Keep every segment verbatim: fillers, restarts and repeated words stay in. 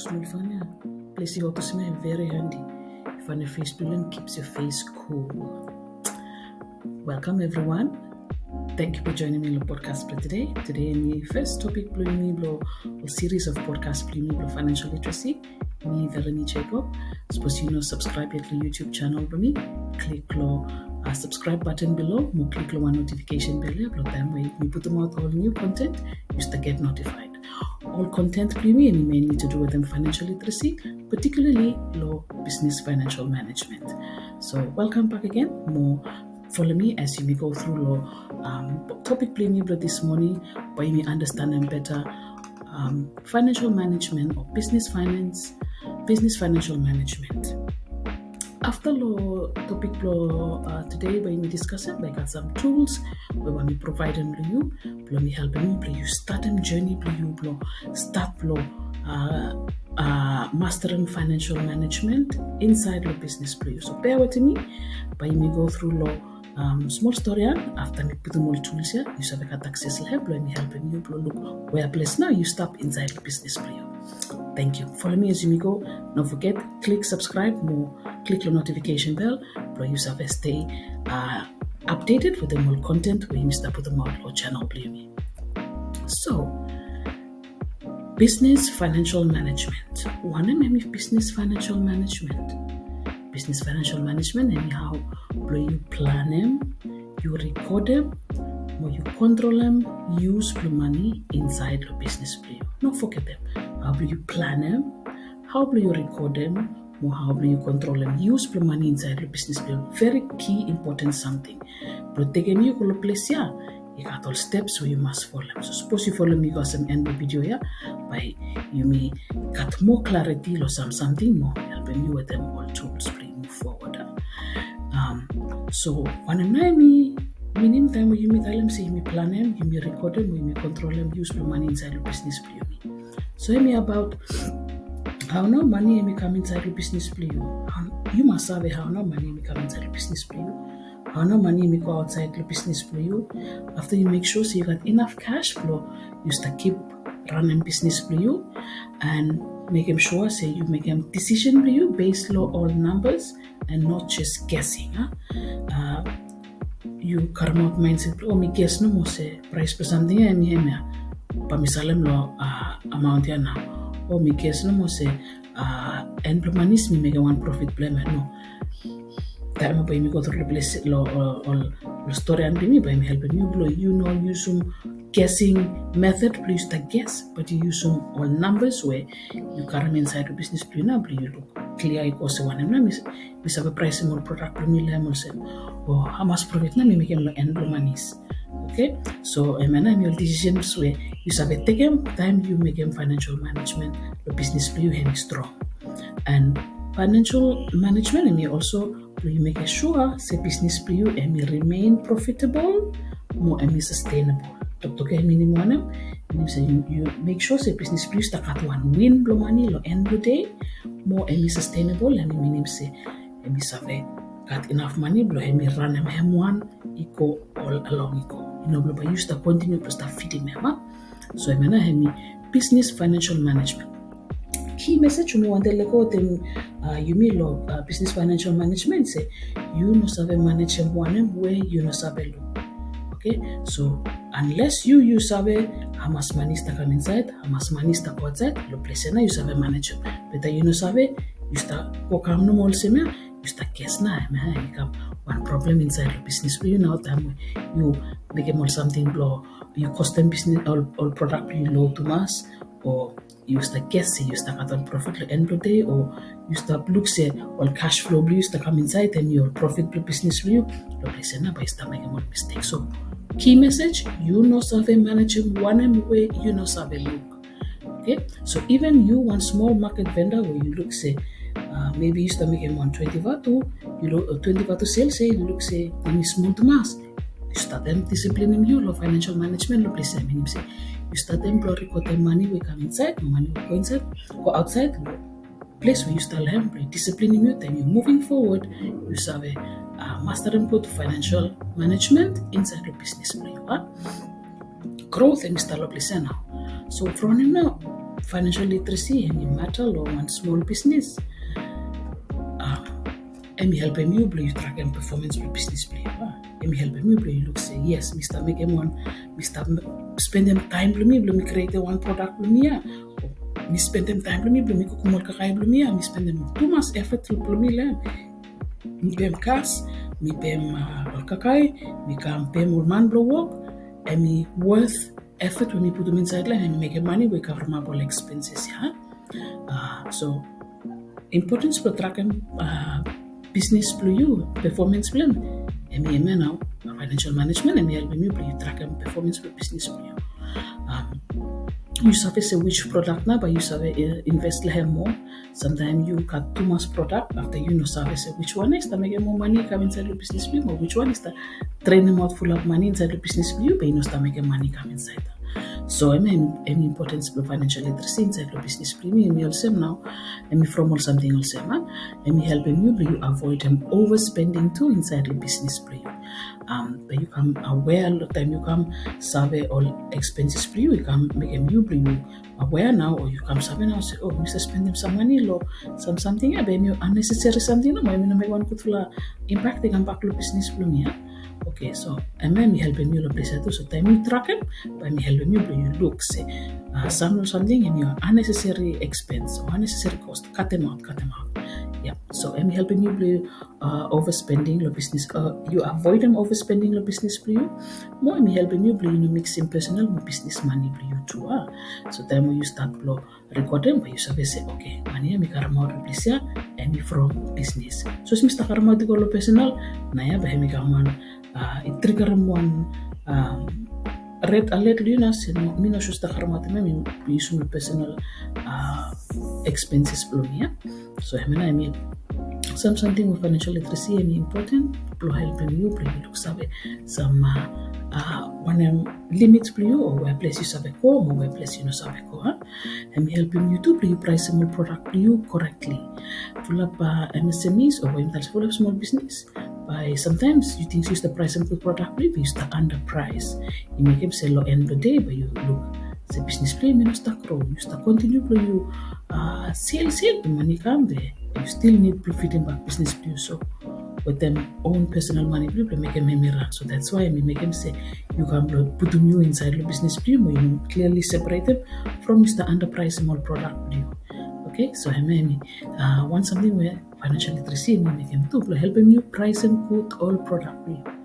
Smol fan ya. Ples i hot olsem ya i very handy. Fan ya face blong hem keeps your face cool. Welcome everyone. Thank you for joining me long podcast blong today. Today hemi first topic blong yumi blong ol series of podcast blong yumi blong financial literacy. Mi Velanie Jacob. Sapos yu no subscribe yet long YouTube channel blong mi, klik long uh, subscribe button below mo klik long wan notification bell ya blong taem we mi putumaot ol new content, yu stap get notified. Ol content blong yumi hemi mainly to do wetem financial literacy, particularly long business financial management. So welcome back again mo follow me as yumi go through long um, topic blong yumi blong this morning, bae yumi understand hem better, um, financial management or business finance, business financial management. Afta long topic blong uh, today bae yumi discuss hem, bae i gat some tools we bae mi provide hem long yu blong mi helpem yu blong yu start hem journey blong yu blong start blong uh, uh, master hem financial management inside long business blong yu. So bear wetem mi, bae yumi go through long um, smol story ya. Afta mi putum ol tools ya, yu save gat access long hem blong mi helpem yu blong luk wea ples nao yu stap inside long business blong yu. Thank you. Follow me as yumi go. No forget klik subscribe mo klik long notification bell blong yu save stay uh, updated wetem ol content we yumi stap putumaot long channel blong yumi. So business financial management. Wanem hemi business financial management? Business financial management hemi hao blong yu plan hem, yu record hem mo yu control hem use blong mane inside long business blong yu. No foget hem. Hao blong yu plan hem, hao blong yu record hem mo hao blong yu control hem use blong mane inside long business blong yu. Very key important something. Blong tekem yu go long ples ya i gat ol steps we yu mas folem. So sapos yu folem mi go olsem end blong video ya, bae yumi gat moa clarity long sam samting mo helpem yu wetem ol tools blong yu move forward. Um, so wanem nao hemi minim taem we yumi talem se yumi plan hem, yumi record hem, yumi control hem use blong mane inside long business blong yumi. So hemi about hao nao mane hemi kam inside long business blong yu. Yu mas save hao nao mane hemi kam inside long business blong yu. Hao nao mane hemi go aotsaed long business blong yu. Afta yu make sure se yu gat enough cash blong yu stap keep ranem business blong yu and mekem sure se yu mekem decision blong yu based long ol numbers and not just guessing. Uh, yu karemaot mindset blong, o mi guess nomo se price blong samting ya hemi hemia, bae mi salem long uh, amount ya nao. O mi guess nomo se uh, end blong manis mi mekem wan profit blong hem ya. No. Taem bae yumi go through long ples long ol storian blong yumi, bae yumi helpem yu blong yu no yusum guessing method blong yu stap guess, but yu yusum ol numbers we yu karem inside long business blong yu nao blong yu luk klia i go se wanem nao mi save praesem ol product blong mi long hem olsem, o hamas profit nao mi mekem long end blong manis. Okay, so hemia nao hemi ol decisions we yu save tekem taem yu mekem financial management long business blong yu hemi strong. And financial management hemi also blong yu mekem sua se business blong yu hemi remain profitable mo hemi sustainable. Toktok ya hemi minim wanem? Minim se yu make sure se business blong yu stap gat wan win blong mane long end blong dei mo hemi sustainable, hemi minim se hemi save gat inaf mane blong hemi ranem hem wan i go ol along i go. I no blong bae yu stap kontiniu blong stap fidim hem. So hemia nao hemi business financial management. Key message we mi wantem lego wetem uh, yumi long uh, business financial management se yu no save manejem wanem we yu no save luk. Okay, so unless yu yu save hamas mane i stap kam insaed, hamas mane i stap go aotsaed, long ples ya nao yu save manejem. Beta yu no save, yu stap go kam nomo olsem ya, yu stap guess nao, hemia hemi kam wan problem insaed long business blong yu nao taem we yu mekem ol samting blong yu costem business ol product blong yu low tumas, o yu stap guess se yu stap gat ol profit long end blong dei, o yu stap luk se ol cash flow blong yu stap kam insaed hemi ol profit blong business blong yu. Long ples ya nao bae yu stap mekem ol mistake. So key message, yu no save manejem wanem we yu no save luk. Okay, so even yu wan smol market vendor we yu luk se uh, maybe yu stap mekem wan twenty vatu, yu luk uh, twenty vatu sales ya yu luk se hemi smol tumas, yu statem disiplinim yu long financial management long ples ya, minim se yu statem blong rekodem mane we kam insaed, mane we go insaed, go aotsaed long ples we yu stap long hem blong disiplinim yu taem yu moving forward yu save uh, masterem gud financial management insaed long business blong yu. Growth hemi stap long ples ya nao. So from wanem nao financial literacy hemi mata long wan smol bisnis, hemi helpem yu blong yu trakem performance blong bisnis blong yu. Hemi helpem yu blong yu luk se yes, mi stap mekem wan, mi stap spendem taem blong mi blong mi krietem wan prodak blong mi ya. Mi spendem taem blong mi blong mi kukum ol kakae blong mi ya. Mi spendem tumas effort blong mi long hem. Mi pem gas, mi pem ol kakae, mi kam pem ol man blong wok. Hemi worth effort we mi putum insaed long hem, hemi mekem mane we i kavremap ol expenses ya. So importance blong trakem bisnis blong yu, performance blong hem, hemi hemia nao. Financial management hemi helpem yu blong yu trakem performance blong bisnis blong yu. Yu save se which product nao bae yu save invest long hem moa. Samtaem yu gat tumas product, afta yu no save se which wan i stap mekem moa mane i kam insaed long bisnis blong yu, o which wan i stap drenemaot fulap mane insaed long bisnis blong yu be i no stap mekem mane i kam insaed. So hemia hemi importance blong financial literacy insaed long bisnis blong yumi. Hemi olsem nao, hemi from ol samting olsem, hemi helpem yu blong yu avoidem overspending tu insaed long bisnis blong yu. Be yu kam aware long taem yu kam save ol expenses blong yu, i kam mekem yu blong yu aware nao, o yu kam save nao se, o mi stap spendem sam mane long sam samting ya be hemi unnecessary samting nomo, hemi no mekem wan gudfala impact i kambak long bisnis blong mi ya. Okay, so hemia hemi helpem yu long ples ya tu. So taem yu trakem, bae hemi helpem yu blong yu luk se sam long samting hemi unnecessary expense o unnecessary cost, katemaot, katemaot. Yep. So hemi helpem yu blong yu overspending long bisnis, yu avoidem overspending long bisnis blong yu. Mo hemi helpem yu blong yu no miksem personal mo bisnis mane blong yu tu. So taem we yu stat blong rekodem, bae yu save se, okay, mane ya mi karemaot long ples ya, hemi from bisnis. Sapos mi stap karemaot i go long personal, naoia bae hemi kam wan, i trigerem wan red alert long yu nao se no, mi no sud stap karemaot hemia, mi yusum long personal expenses blong mi ya. So hemia nao hemi sam samting we financial literacy hemi important blong helpem yu blong yu luksave sam wanem limit blong yu, o wea ples yu save go mo wea ples yu no save go. Hemi helpem yu tu blong yu praesem ol prodak blong yu correctly. Fulap MSMEs o we yumi talem se fulap smol bisnis, bae samtaem yu ting se yu stap praesem gud prodak blong yu be yu stap underprice. I mekem se long end blong dei bae yu luk se bisnis blong yu hemi no stap grow, yu stap kontiniu blong yu sel, sel be mane i kam be yu stil nid blong fidim bak bisnis blong yu. So wetem own personal mane blong yu blong mekem hemi ran. So that's why hemi mekem se yu kam blong putum yu insaed long bisnis blong yu mo yu clearly separetem from yu stap underpriceem ol prodak blong yu. Okay, so hemia hemi wan samting we financial literacy hemi mekem tu blong helpem yu praesem gud ol prodak blong yu.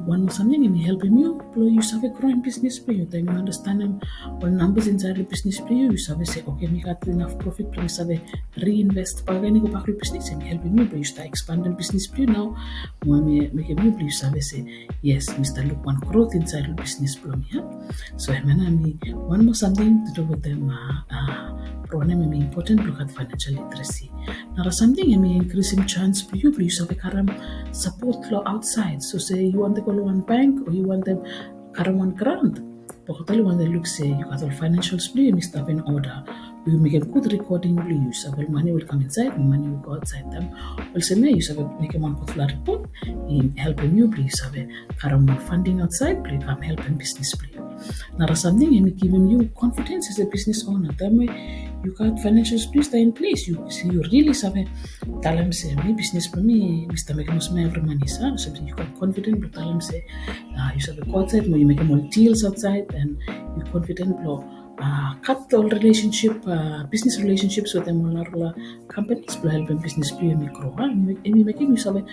Wan moa samting, hemi helpem yu blong yu save groem bisnis blong yu. Taem yu andastanem ol nambas insaed long bisnis blong yu, yu save se, okay, mi gat inaf profit blong mi save reinvest bakegen i go bak long bisnis. Hemi helpem yu blong yu stap ekspandem bisnis blong yu nao. Mo hemi mekem yu blong yu save se, yes, mi stap luk wan growth insaed long bisnis blong mi ya. So hemia nao hemi wan moa samting to do wetem wanem hemi important blong gat financial literacy. Nara samting, hemi inkrisim janis blong yu blong yu save karem sapot long aotsaed. So se yu wantem go long wan bank o yu wantem karem wan grant, be olgeta yu wantem luk se yu gat ol financials blong yu hemi stap in order. Yu mekem gud recording blong yu, yu save ol mane we i kam insaed, mane we i go aotsaed. Taem olsem ya yu save mekem wan gudfala ripot, i helpem yu blong yu save karem ol funding aotsaed blong yu kam helpem bisnis blong yu. Nara samting, hemi givim yu confidence as a business owner. Taem we yu gat financials blong yu stap in place, yu, yu really save talem se mi bisnis blong mi, mi stap mekem olsem ya evri mane. Olsem yu gat confident blong talem se yu save go aotsaed mo yu mekem ol deals aotsaed, and yu confident blong gat ol relationship, bisnis relationships wetem ol narafala companies blong helpem bisnis blong yu hemi grow. Hemi mekem yu save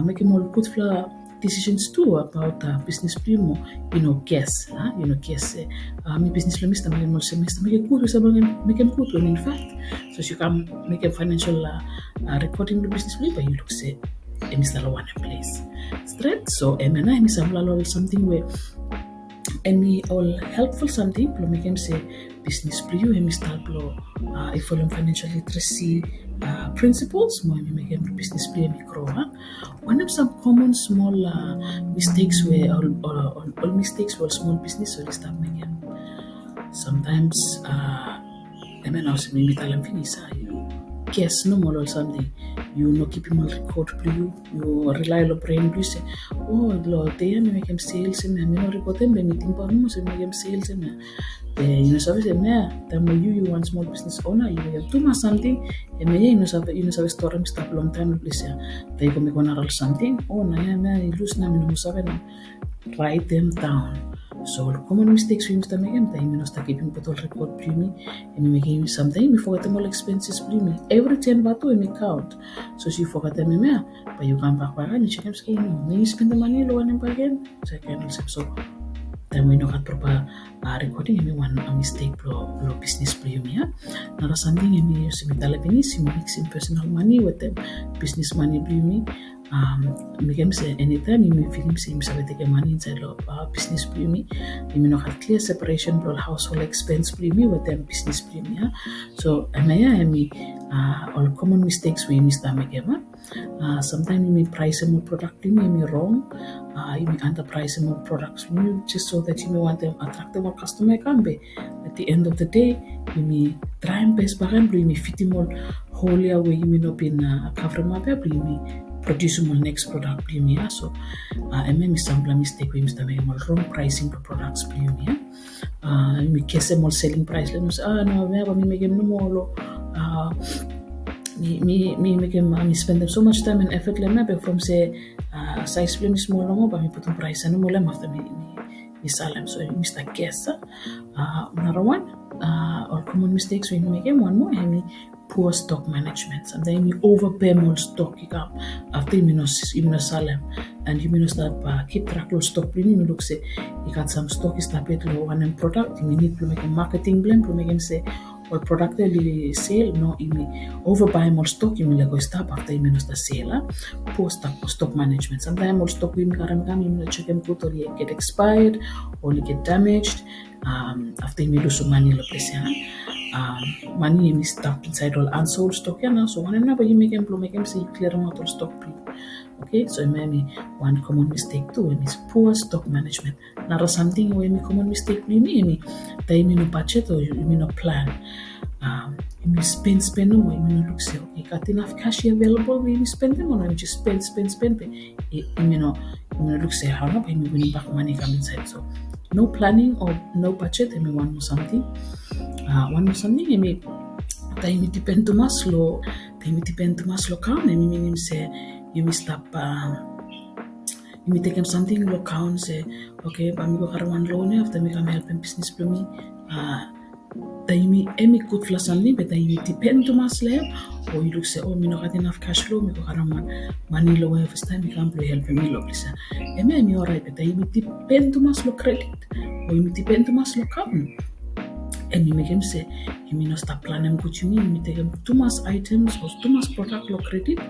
mekem ol gudfala decisions tu abaot bisnis blong yu mo yu no guess, yu no guess se mi bisnis blong mi stap mekem olsem, mi stap mekem gud, mi stap mekem gud, when in fact sapos yu kam mekem financial recording blong bisnis blong yu, bae yu luk se hemi stap long wanem ples stret. So hemia nao hemi samfala long ol samting we hemi ol helpful samting blong mekem se bisnis blong yu hemi stap long i folem financial literacy principles mo hemi mekem bisnis blong yu hemi grow. Wanem sam common smol mistakes we ol, ol mistakes we ol smol bisnis oli stap mekem? Sometimes hemia nao olsem mi talem finis, yu ges nomo lo ol samting. Yu no kipim ol rekod blong yu, yu rely lo brain blong yu se, o, lo dei ya mi mekem sales hemia, mi no rekodem be mi tingbaot nomo se mi mekem sales hemia. Be yu no save se hemia, taem we yu, yu wan smol business owner, yu mekem tumas samting, hemia ya yu no save, yu no save storem i stap longtaem lo ples ya. Taem yu go mekem wan nara ol samting, o, nao ya hemia i lus nao, mi no moa save nao. Write them down. So ol common mistakes we yumi stap mekem taem yumi no stap kipim gud ol rekod blong yumi, hemi mekem yumi samtaem yumi fogetem ol expenses blong yumi. Evri ten batu hemi count. So sapos yu fogetem hemia, bae yu kambak bakegen yu jekem se, o no, mi spendem mane lo wanem bakegen? So kaen olsem. So taem we yu no gat proper recording, hemi wan mistake blo, blo business blong yumi ia. Nara samting hemi olsem mi talem finis, yumi miksim personal mane wetem business mane blong yumi. Mekem se enitaem yumi filim se yumi save tekem mane insaed lo business blong yumi, yumi no gat clear separation blo ol household expense blong yumi wetem business blong yumi ia. So hemia ia hemi ol common mistakes we yumi stap mekem ia. Samtaem yumi praesem ol product blong yumi hemi rong. Yumi underpraesem ol products blong yumi just so that yumi wantem attractem ol customer i kam be at the end of the day, yumi traem bes bakegen blong yumi fitim ol hole ia we yumi no bin kavremap ia blong yumi produsem ol next product blong yumi ia. So hemia hemi sampela mistake we yumi stap mekem, ol wrong pricing blo products blong yumi ia. Yumi gesem ol selling price, yumi se, a, no, hemia bae mi mekem nomo lo, mi, mi, mi mekem, mi spendem so much time and effort lo hemia be from se size blong hemi smol nomo bae mi putum praes ia nomo lo hem afta mi, mi salem. So yumi stap ges ia. Nara wan, ol common mistakes we yumi mekem, wan moa hemi poor stock management. Samtaem yumi overpem ol stock i kam afta yumi no, yumi no salem. And yumi no stap keep track lo stock blong yumi, yumi luk se i gat sam stock i stap yet lo wanem product, yumi nid blo mekem marketing blo hem blo mekem se ol product ia oli sale. No, yumi overbaem ol stock, yumi lego i stap afta yumi no stap sale ia. Poor stock, stock management. Samtaem ol stock we yumi karem i kam yumi no jekem gud, oli get expired, oli get damaged. Afta yumi lusum mane lo ples ia. Mane hemi stap insaed ol unsold stock ia nao. So wanem nao bae yu mekem blo mekem se yu clearemaot ol stock blong yu? Okay, so hemia hemi wan common mistake tu, hemi poor stock management. Nara samting we hemi common mistake blong yumi hemi taem yumi no budget o yumi no plan. Yumi spend, spend nomo, yumi no luk se, okay, i gat inaf cash available we yumi spendem o no, yumi just spend, spend, spend be yumi no, yumi no luk se hao nao bae yumi winim bak mane i kam insaed. So no planning o no budget hemi wan moa samting. Wan moa samting hemi taem yumi dipen tumas lo, taem yumi dipen tumas lo kaon, hemi minim se yumi stap, yumi tekem samting lo kaon se, okay, bae mi go karem wan loan ia afta mi kam helpem business blong mi. Taem yumi, hemi gudfala samting be taem yumi dipen tumas lo hem, o yu luk se, o, mi no gat inaf cash flow, mi go karem wan mane lo waia fastaem i kam blo helpem mi lo ples ia. Hemia hemi oraet, be taem yumi dipen tumas lo credit o yumi dipen tumas lo kaon, hemi mekem se yumi no stap planem gud yumi, yumi tekem tumas items o tumas product lo credit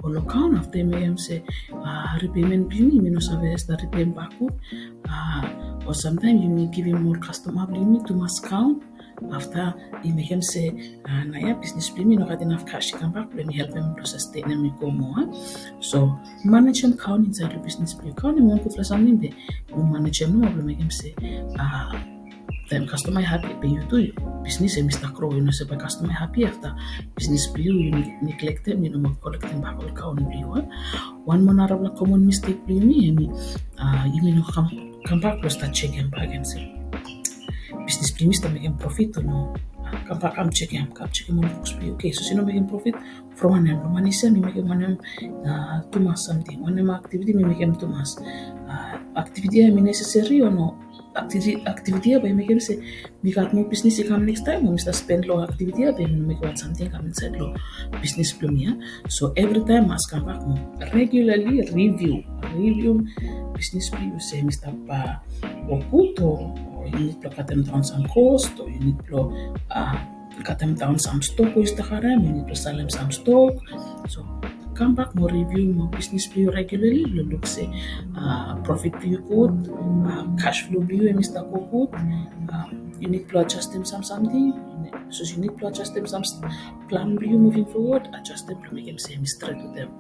o lo kaon, afta hemi mekem se repayment blong yumi, yumi no save stap ripeim bak gud. O samtaem yumi givim ol kastoma blong yumi tumas kaon, afta i mekem se naoia business blong yumi no gat inaf cash i kambak blo hemi helpem blo sastenem i go moa. So manejem kaon insaed lo business blong yu. Kaon hemi wan gudfala samting be yu manejem nomo blo mekem se taem kastoma i hapi be yu tu, business hemi stap gro. Yu no se bae kastoma i hapi afta business blong yu yu neglektem, yu no moa kolektem bak ol kaon blong yu. Wan moa narafala common mistake blong yumi hemi yumi no kam, kambak blo stat jekem bakegen se business blong yumi stap mekem profit o no. Kambak kam jekem, kam jekem ol books blong yu. Okay, sapos i no mekem profit, from wanem? From wanem mi mekem wanem tumas samting, wanem activity mi mekem tumas? Activity ia hemi necessary o no? Activity, activity ia bae i mekem se mi gat moa business i kam nekis taem, o mi stap spend lo activity ia be mi no mekem wan samting i kam insaed lo business blong mi ia. So evritaem mas kambak mo regularly review, review business blong yu se hemi stap wok gud o yu nid blo katem daon sam cost o yu nid blo katem daon sam stock we yu stap karem, yu nid blo salem sam stock. So kambak mo review mo business blong yu regularly blo luk se profit blong yu gud, cash flow blong yu hemi stap go gud. Yu nid blo adjustem sam samting, sapos yu nid blo adjustem sam plan blong yu moving forward, adjustem blo mekem se hemi stret wetem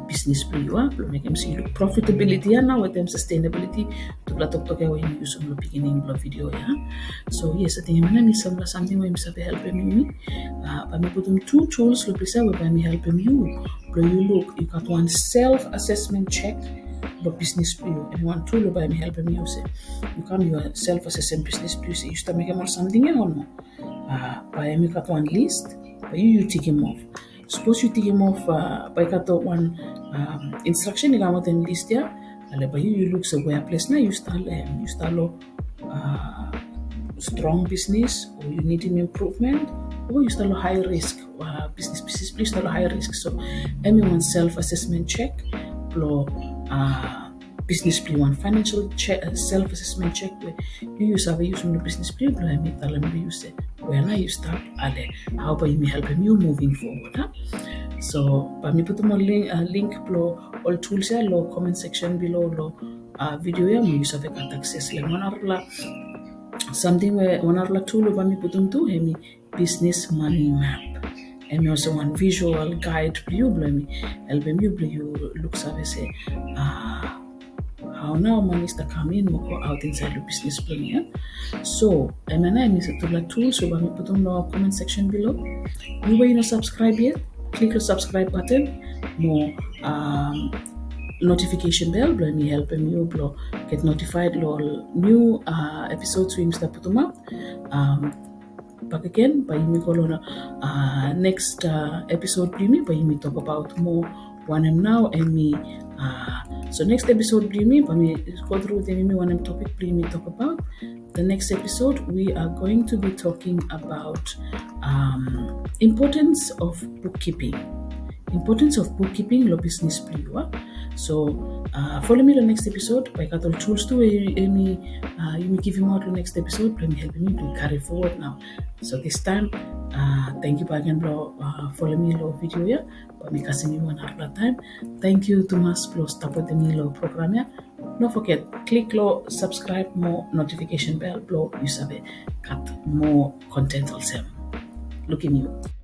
bisnis blong yu, a, blong mekem se yu luk profitability ya nao wetem sustainability, tufala toktok ya we yumi yusum long beginning blong video ya. So yes, ating hemia nao hemi samfala samting we hemi save helpem yumi. Bae mi putum tu tools long ples ya we bae mi helpem yu blong yu luk, yu gat wan self assessment check blong bisnis blong yu. Hemi wan tool we bae mi helpem yu se yu kam yu self assessem bisnis blong yu se yu stap mekem ol samting ya o no. Bae hemi gat wan list, bae yu yu tikem of. Sapos yu tikem of, bae i gat wan instruction i kam wetem list ya. Ale bae yu yu luk se wea ples nao yu stap long hem, yu stap long strong bisnis o yu nidim improvement o yu stap long high risk bisnis, bisnis blong yu stap long high risk. So hemi wan self assessment check blong bisnis blong yu, wan financial self assessment check we yu yu save yusum long bisnis blong yu blong hemi talem long yu se wea nao yu stap, ale hao bae yumi helpem yu moving forward, a? So bae mi putum ol link blong ol tools ya long comment section below long video ya mo yu save gat access long hem. Wan narafala samting we, wan narafala tool we bae mi putum tu hemi business money map. Hemi olsem wan visual guide blong yu blong hemi helpem yu blong yu luksave se hao nao mane i stap kam in mo go aot insaed long bisnis blong mi ya. So hemia nao hemi tufala tools we bae mi putum long comment section below. Yu we yu no subscribe yet, klik long subscribe button mo notification bell blong hemi helpem yu blong get notified long ol new episodes we yumi stap putum ap. Bakegen bae yumi go long next episode blong yumi, bae yumi tokbaot moa wanem nao hemi. So next episode blong yumi bae mi go tru wetem yumi wanem topic blong yumi tokbaot. The next episode we are going to be talking about importance of bookkeeping. Importance of bookkeeping long bisnis blong yu, a? So folem mi long next episode, bae i gat ol tools tu we hemi yumi givimaot long next episode blong hemi helpem yu blong yu carry forward nao. So this time, tangkiu bakegen blong folem mi long video ya. Bae mi kasem yu wan narafala taem. Tangkiu tumas blong stap wetem mi long program ya. No foget klik long subscribe mo notification bell blong yu save gat moa content olsem. Lukim yu.